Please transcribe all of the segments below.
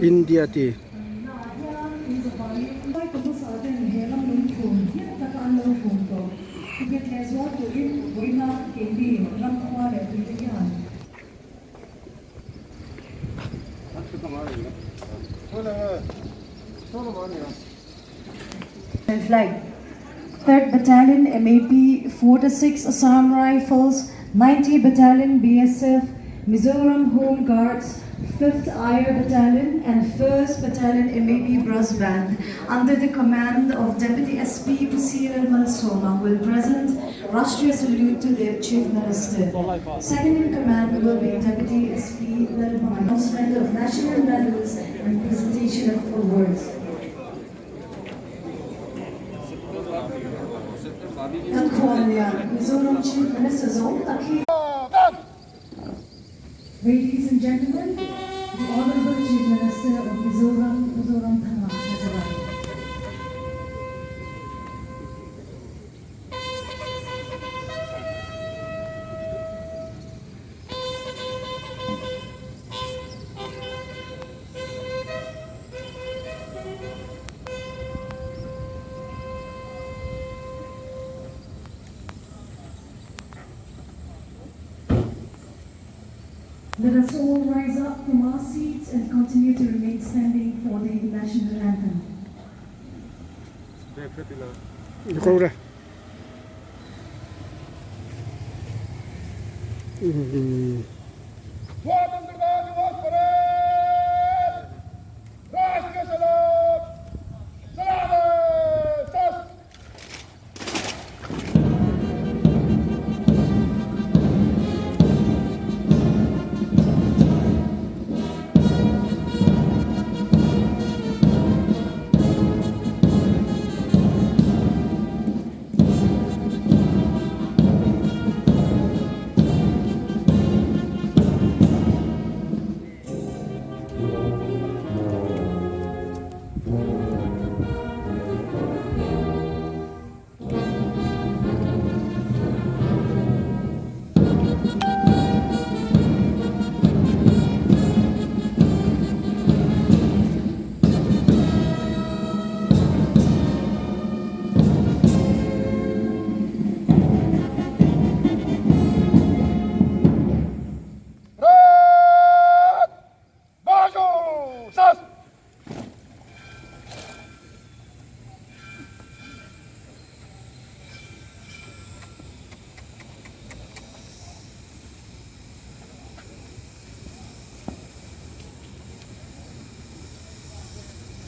India tih. Flag. 3rd Battalion MAP 46 Assam Rifles, 90 Battalion BSF, Mizoram Home Guards, 5th IR Battalion and 1st Battalion MAP Brass Band under the command of Deputy SP Pusir Malsoma will present Rashtriya salute to the Chief Minister. Second in command will be Deputy SP Lalhmai. Announcement of national medals and presentation of awards. Kan khuallian Mizoram Chief Minister zawng tak hi. Ladies and gentlemen, the Honourable Chief Minister of Mizoram, Pu Zoramthanga has arrived. Let us all rise up from our seats and continue to remain standing for the national anthem.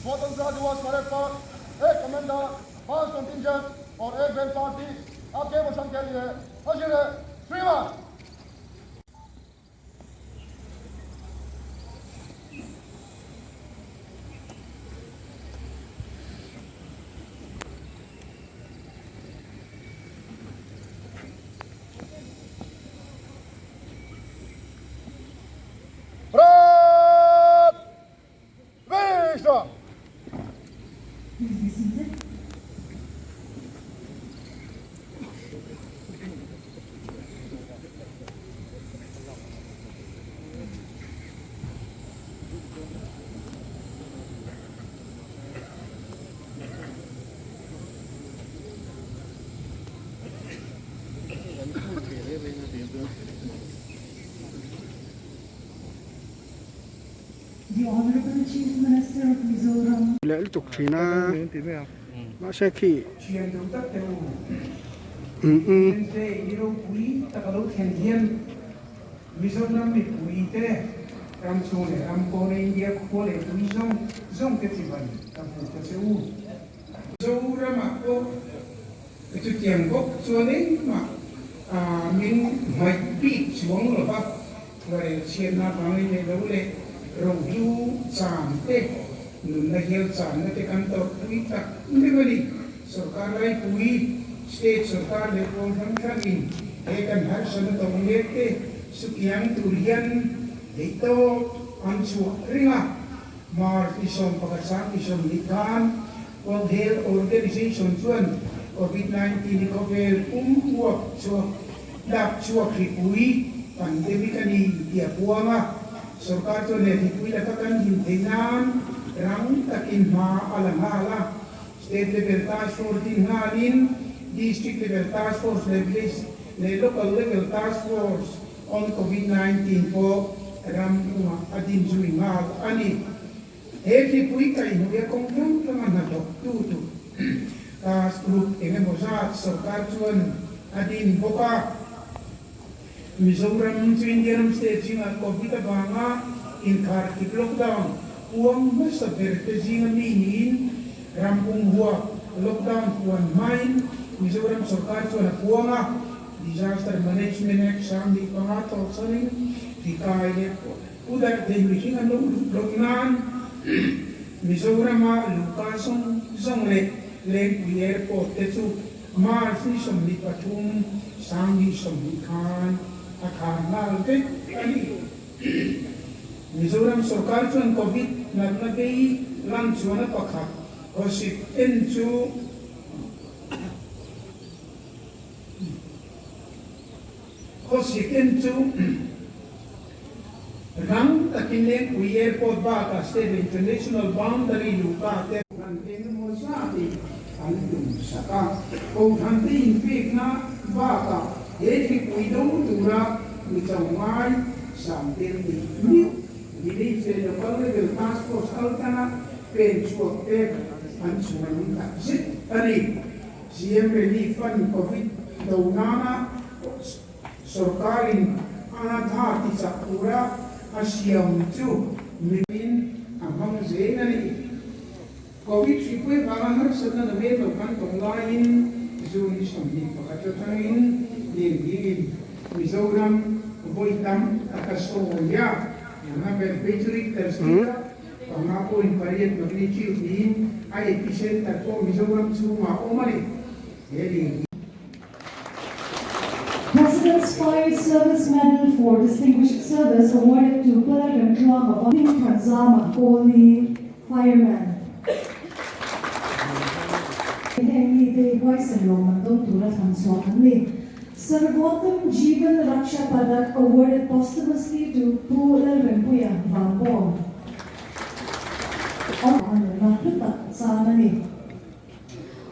Swatantra Diwas parade पर एक commander, पांच contingent और एक band party आपके वचन के लिए हाजिर है। श्रीमान Please be seated. The Honorable Chief Minister of Mizoram. Leh lutuk thin a, mahse khi umm. Mizoram mipuite ram chhung leh ram pawna India khua leh tui zawng zawng te chibai ka hmu ta che u. Zoramah pawh chutiang bawk chuan engmah min hmaih bik chuang lo va, khuarel chhiatna avangin leh lo leh rohlu chan te, nunna hial channa te kan tawrhpui tak meuh a ni. Sorkar laipui, state sorkar leh pawl hrang hrangin he kan harsatna tawh mek te sukiang tur hian theihtawp an chhuah reng a. March ni 11 sang ni 20 khan World Health Organization chuan Covid 19 hi khawvel pum uap chhuak dak chhuak hripui pandemic a ni tih a puang a. Sorkar chuan he mipui laka kan him theih nan rang takin hma a la nghal a. State level task force din nghalin District level task force leh village leh local level task force on Covid 19 pawh ram pumah a din zui nghal a ni. He mipui kaihhnawih a kawng hrang hranga hnathawk tu tur task group eng emaw zat sorkar chuan a din bawk a. Mizoram chu India ram state zingah Covid avanga inkharkip lockdown puang hmasa ber te zinga mi niin ram pum huap lockdown puan hmain Mizoram sorkar chuan a puang a, Disaster Management Act 2005 tawhchhanin tikai leh pu darh thei mihring an lo lut loh nan Mizorama luhka zawng zawng leh Lengpui Airport te chu March ni 23, 2020 khan a khar nghal vek a ni. Mizoram sorkar chuan Covid natna vei lan chuana pakhat khawsik en chu khawsik en chu rang takin Lengpui Airport bakah State International Boundary luhka te an eng emaw zatin an tum sak a. Kohhran te inpekna bakah he thlipui do tura mi cho ngai sang tel tih miuh village leh local level task force kal tanga pen chhuak te an chhuanawm tak zet a ni. CM Relief Fund Covid do nana Sorkarin a tha ti chak tura a siam chu mipuiin a hmang zel a ni. Covid hripui vanga harsatna na mek lo kan tawng laiin June ni 21 atangin lirngingin Mizoram vawi tam tak a sawi a, a ber phei chu Richter scale-a 5.8 magnitude niin a epicenter pawh Mizoram chhungah a awm a ni. He lirnging. President's Fire Service Medal for Distinguished Service awarded to Pala Remtluanga of Hmingthanzama Kawlni Fireman. Heng mite hi huaisen lo man dawn tura thlan chhuah an ni. Sarvottam Jeevan Raksha Padak awarded posthumously to Pu Lalrempuia Vanbawng. A nunna hlu tak chan a ni.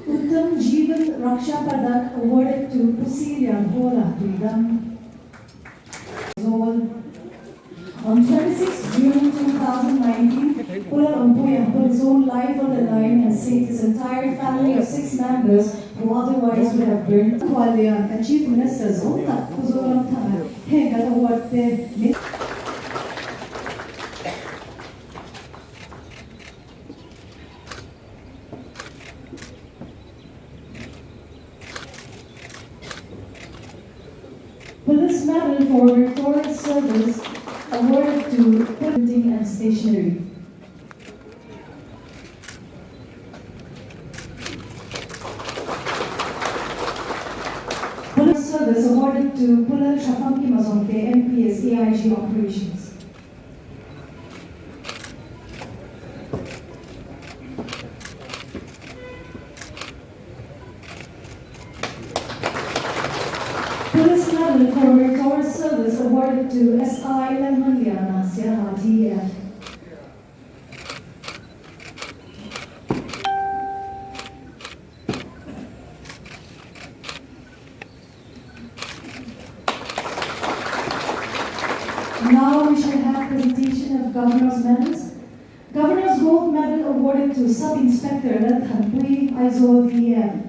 Uttam Jeevan Raksha Padak awarded to Pusi Lianhawla Tuidam. Zawl. On 26 June 2019, Pulal Ompuia put his own life on the line and saved his entire family of six members who otherwise would have burned. Khualian and Chief Minister zawng tak Pu Zoramthanga heng kan award te min Police Medal for Meritorious Service awarded to Printing and Stationery. Police Service awarded to Pulal Shafamki Mazonke, MPS AIG Operations. Police Medal for Meritorious Service awarded to S.I. Lalhmanliana, Siaha DF. Now we shall have presentation of Governor's Medals. Governor's Gold Medal awarded to Sub-Inspector Lalthanpuii, Aizawl DM.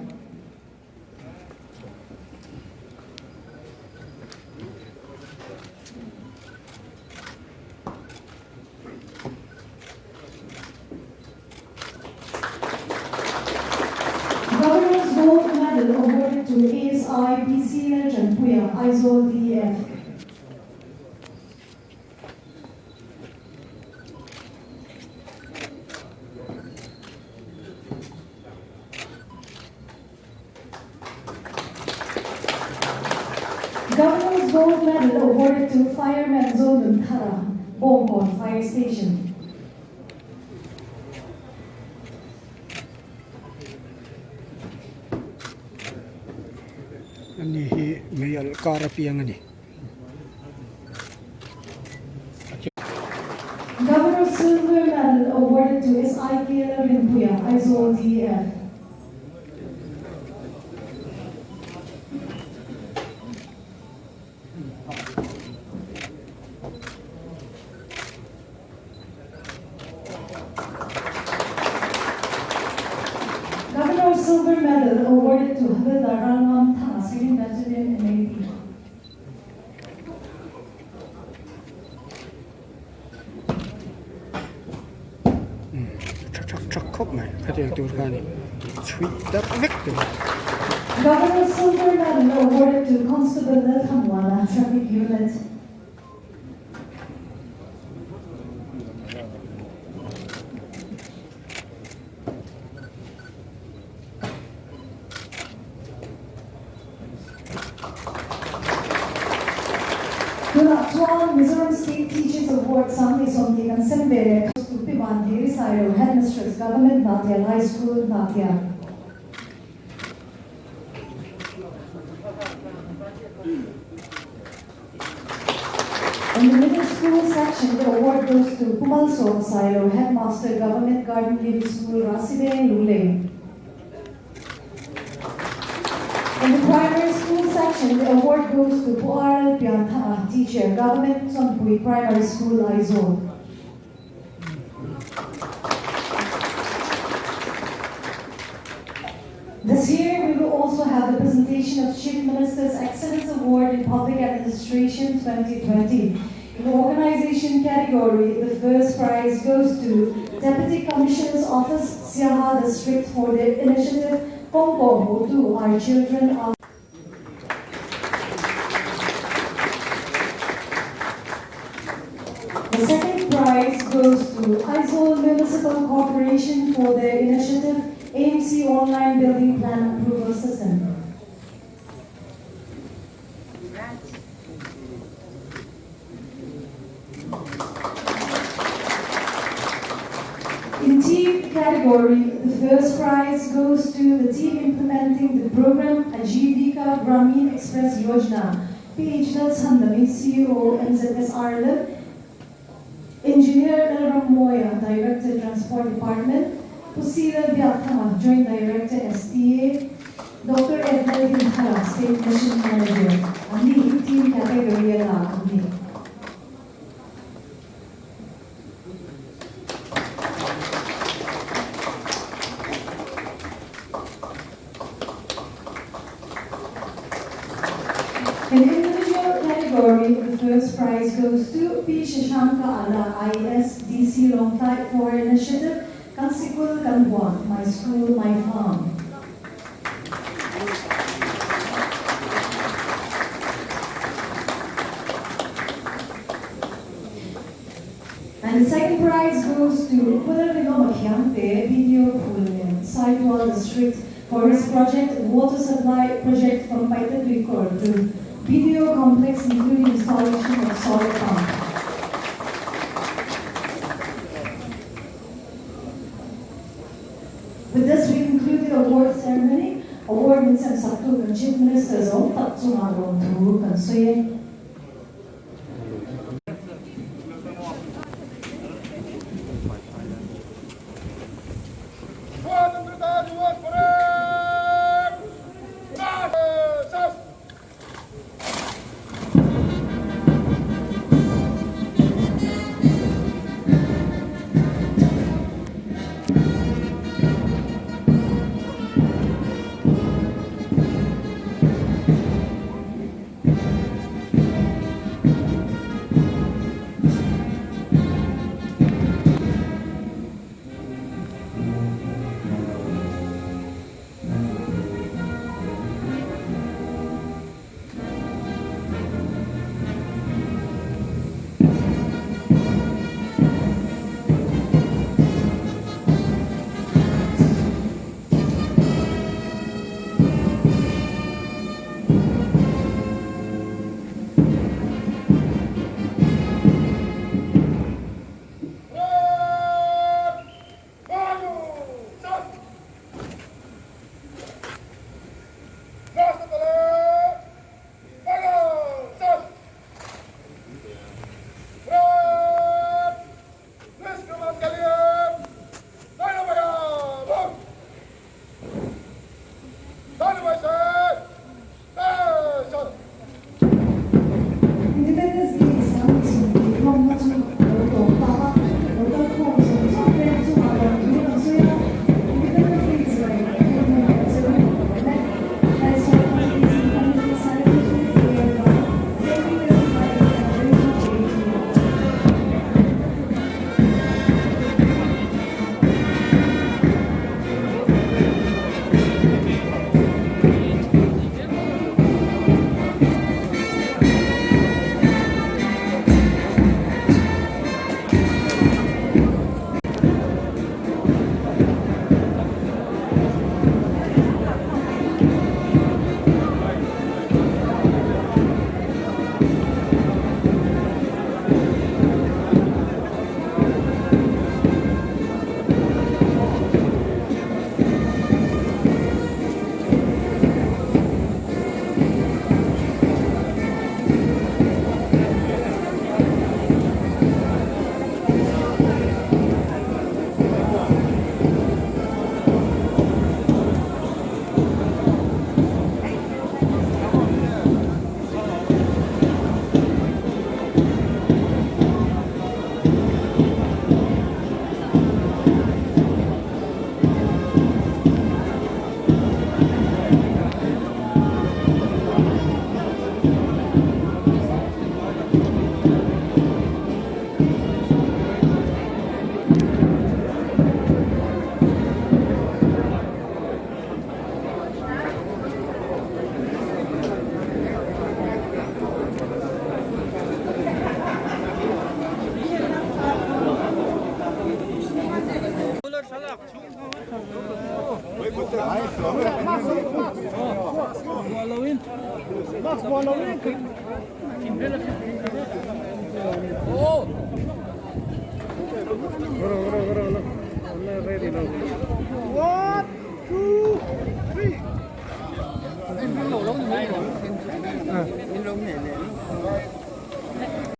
Governor's Gold Medal awarded to ASI PCL Chanpuia, Aizawl DF. Governor's Gold Medal awarded to Fireman Zonun Thara, Bawngkawn Fire Station. Ani hi mei alh kar apiang a ni. Silver Medal awarded to SIK Lalrinpuia, Aizawl DF. Governor Silver Medal awarded to Havildar Ralngam Thanga, 2nd Battalion MAB. Tha thak thak khawp mai khatiang tur kha a ni chhuih darh vek tur. Governor Silver Medal awarded to Constable Lalthamwana, Traffic Unit. Tunah chuan Mizoram State Teachers Award sang ni sawmhnih kan sem ve leh kha Pi Vanthiri Sailo, Headmistress, Government Hnahtial High School, Hnahtial. In the middle school section, the award goes to Pumal Som Sailo, Headmaster, Government Garden Middle School, Rasideng, Lunglei. In the primary school section, the award goes to Puaral Piantha, teacher, Government Sonpui Primary School, Aizawl. This year, we will also have the presentation of Chief Minister's Excellence Award in Public Administration 2020. In the organization category, the first prize goes to Deputy Commissioner's Office, Siaha District for their initiative Kongko Hotu, Our Children Are The second prize goes to Aizawl Municipal Corporation for their initiative AMC Online Building Plan Approval System. In team category, the first prize goes to the team implementing the program Ajeevika Grameen Express Yojana, PH Lalchhandami, CEO, MZSRLM, Engineer Lalrammoia, Director, Transport Department, Pu C. Lalbiakthanga, Joint Director, STA, Doctor Ed Lalrinthara, State Mission Manager, an ni hi team category a lak an ni. In individual category, the first prize goes to P. Shashanka Ala, IAS, DC Lawngtlai for her initiative, Kan Sikul Kan Huan, My School, My Farm. And the second prize goes to Pulalrinawma Khiangte, BDO Phullen, Saitual District for his project Water Supply Project from Paite Tuikor to BDO Complex including installation of solar pump. With this we conclude the award ceremony. Award min sem sak tu kan Chief Minister zawng tak chungah lawmthu kan sawi e.